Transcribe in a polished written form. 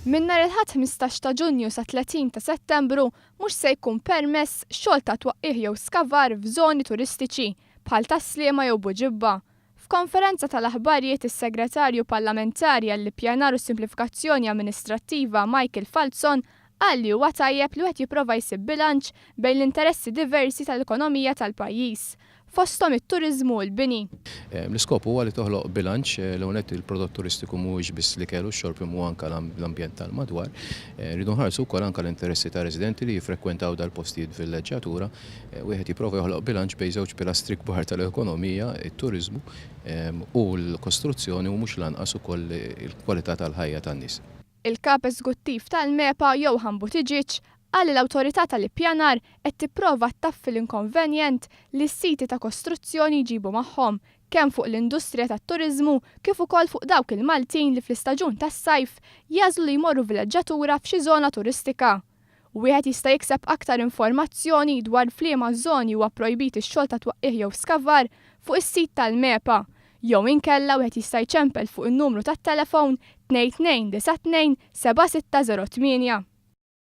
Minn nhar il-Ħadd 15 ta' Ġunju sa 30 ta' Settembru mhux se jkun permess xogħol ta' twaqqigħ jew skavar f'żoni turistiċi bħal Tas-Sliema jew Buġibba. F'konferenza tal-aħbarijiet is-Segretarju Parlamentari għall-Ippjanar u s-Simplifikazzjoni Amministrattiva Michael Falzon qal li huwa tajjeb li wieħed jipprova jsib bilanċ bejn l-interessi diversi tal-ekonomija tal-pajjiż, fosthom it-turiżmu u l-bini. L-iskop huwa li toħloq bilanċ, l-ewwel nett il-prodott turistiku mhuwiex biss l-ikel u x-xorb imma huwa anke l-ambjent tal-madwar. Rridu nħarsu wkoll anke l-interessi ta' residenti li jiffrekwentaw dal-postijiet b'villeġġatura. Wieħed jipprova joħloq bilanċ bejn żewġ pilastri kbar tal-ekonomija, it-turiżmu u l-kostruzzjoni u mhux l-anqas ukoll il-kwalità tal-ħajja tan-nies. Il-Kap Eżguttiv tal-MEPA Johan Buttigieg qal li l-Awtorità tal-Ippjanar qed tipprova ttaffi l-inkonvenjent li s-siti ta' kostruzzjoni jġibu magħhom, kemm fuq l-industrija tat-turiżmu kif ukoll fuq dawk il-Maltin li fl-istaġun tas-sajf jagħżlu li jmorru villeġġatura f'xi żona turistika. Wieħed jista' jikseb aktar informazzjoni dwar f'liema żoni huwa pprojbit ix-xogħol ta' twaqqigħ jew skavar fuq is-sit tal-MEPA, jew inkella wieħed jista' jċempel fuq in-numru tat-telefon 2292 7608.